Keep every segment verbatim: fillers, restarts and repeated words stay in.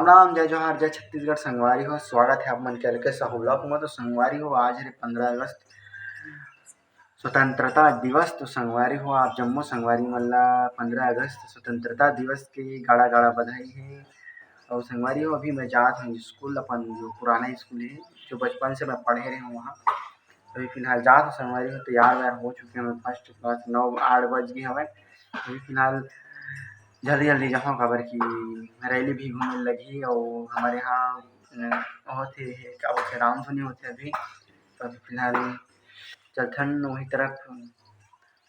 प्रणाम, जय जोहार, जय छत्तीसगढ़। संगवारी हो, स्वागत है आप मन के अलगे सहू vlog में। तो संगवारी हो, आज हरे पंद्रह अगस्त, स्वतंत्रता दिवस। तो संगवारी हो, आप जम्मो संगवारी मन ला पंद्रह अगस्त स्वतंत्रता दिवस के गाड़ा गाड़ा बधाई है। और संगवारी हो, अभी मैं जात हूँ स्कूल, अपन जो पुराना स्कूल है, जो बचपन से मैं पढ़े रहे हूँ वहाँ। अभी फिलहाल जात हूँ संगवारी हो, तैयार वैयार हो चुके हैं, फर्स्ट क्लास नौ आठ बज गए हवे। अभी फिलहाल जल्दी जल्दी जाहूँ, काबर कि रैली भी घूमे लगही और हमारे यहाँ, अ, होथे, का बोलथे, रामधुनी होथे अभी। तो अभी फिलहाल चलथन वही तरफ,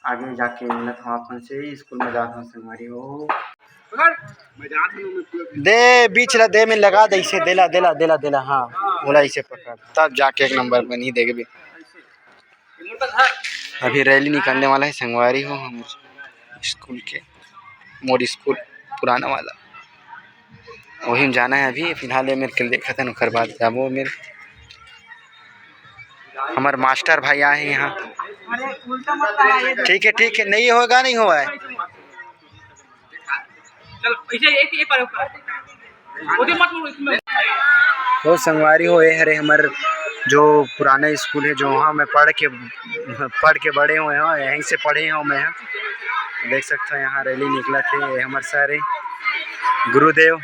आगे जाके मिलत हूँ आप मन से। स्कूल में जात हूँ संगवारी हो। दे बीच ला दे में लगा दे, इसे देला देला देला देला, हाँ, बोला इसे पकड़, तब जाके एक नंबर बनी, देखबे। अभी रैली निकलने वाला है संगवारी हो, हम स्कूल के, मोर स्कूल पुराना वाला, वही में जाना है। अभी फिलहाल ये मेरे के देखत हन, ओकर बाद जाबो मेरे। हमारे मास्टर भाई आए हैं यहाँ। ठीक है, ठीक है, नहीं होगा, नहीं हुआ है। चल, इसे एक, एक बार ऊपर। ओके, मत बोलो इसमें। तो संगवारी हो, ये हरे हमर जो पुराना स्कूल है, जो वहाँ मैं पढ़ के, पढ़ के बड़े हुए हैं, यहीं से पढ़े हूँ मैं। देख सकते हो, यहाँ रैली निकलत हे, ये हमर सर हे गुरुदेव।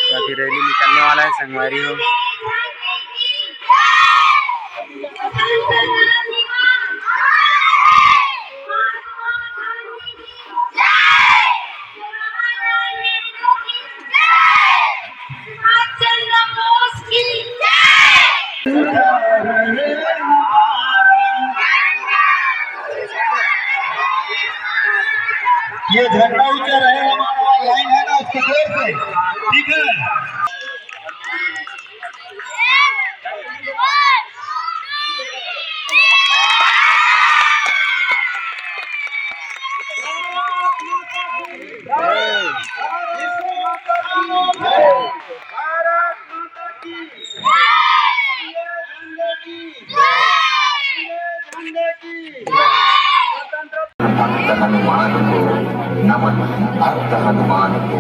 तो अभी रैली निकलने वाला है संगवारी हो। ये झंडा ऊंचा रहे, हमारा लाइन है ना, उसको जोर से, ठीक है। भारत माता की जय। भक्त हनुमान को नमन, भक्त हनुमान को।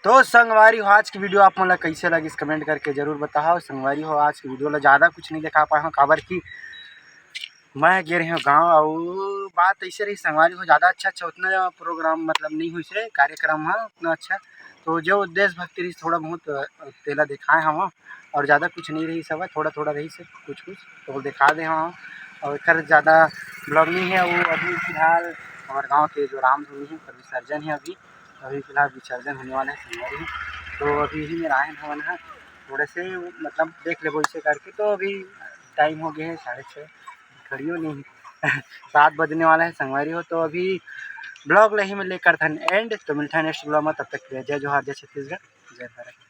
तो संगवारी हो, आज की वीडियो आप मन ला कैसे लगिस, कमेंट करके जरूर बताओ। संगवारी हो, आज की वीडियो ला ज़्यादा कुछ नहीं दिखा पाए हूँ, काबर कि मैं गे रहे हूँ गाँव, अउ बात ऐसे रही संगवारी हो, ज़्यादा अच्छा अच्छा उतना प्रोग्राम मतलब नहीं हुई से, कार्यक्रम है उतना अच्छा। तो जो देशभक्ति रही थोड़ा बहुत, अ, तेला दिखाए हम, और ज़्यादा कुछ नहीं रही सब, थोड़ा थोड़ा रही से कुछ कुछ तो दिखा दे हम। और एकर ज़्यादा ब्लॉग नहीं है, वो अभी फिलहाल हमारे गाँव के जो रामधुनी है, ओकर विसर्जन है अभी। अभी फिलहाल विसर्जन होने वाला है संगवारी हो। तो अभी इही मेर आए हवन हा, थोड़े से मतलब देख लेबो इसे करके। तो अभी टाइम हो गया है साढ़े छः, घड़ियो नहीं सात बजने वाला है संगवारी हो। तो अभी ब्लॉग ल ही में लेकर थन एंड, तो मिलता है नेक्स्ट ब्लॉग में। तब तक के लिए जय जोहार, जय छत्तीसगढ़, जय भारत।